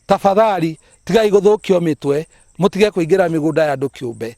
Tafadhali tigai gũthũkio mĩtwe, mũtige kũingĩra mĩgũnda ya andũ kĩũmbe.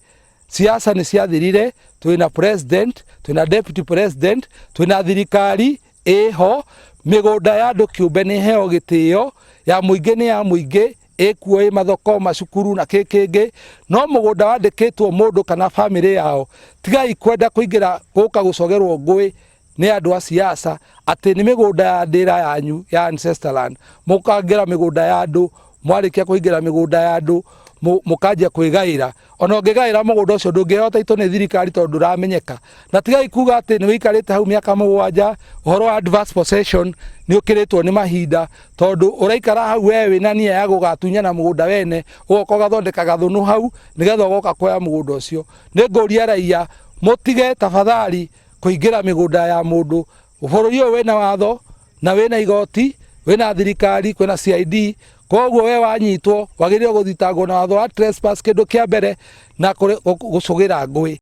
Siasa nĩ ciathirire, twĩna president, twĩna deputy president, twĩna thirikari ĩho, mĩgũnda ya andũ kĩũmbe nĩ ĩheo gĩtĩo, ya mũingĩ nĩ ya mũingĩ, ĩkuo ĩ mathoko, macukuru na kĩ kĩngĩ, no mũgũnda wandĩkĩtwo mũndũ kana bamĩrĩ yao, tigai kwenda kũingĩra gũka gũcogerwo ngũĩ nĩ andũ a siasa atĩ nĩ mĩgũnda ya ndĩra yanyu ya ancestor land. Mũkangĩra mĩgũnda ya andũ, mwarĩkia kũingĩra mĩgũnda ya andũ mũkanjia kwĩgaĩra. Ona ũngĩgaĩra mũgũnda ũcio ndũngĩheo taitũ nĩ thirikari tondũ ndũramenyeka. Na tigai kuga atĩ nĩ wĩikarĩte hau mĩaka 7, ũhoro wa adverse possession nĩ ũkĩrĩtwo nĩ mahinda, tondũ ũraikara hau we wĩna nia ya gũgatunyana mũgũnda wene, ũgoka ũgathondeka gathũnũ hau nĩgetha ũgoka kuoya mũgũnda ũcio. Nĩ ngũria raia mũtige tafadhali kũingĩra mĩgũnda ya mũndũ. Bũrũri ũyũ wĩna watho na wĩna igoti, wĩna thirikari, kwĩna CID, koguo we wanyitwo wagĩrĩirwo gũthitangwo na watho wa trespass kĩndũ kĩa mbere na gũcũgĩra ngũĩ.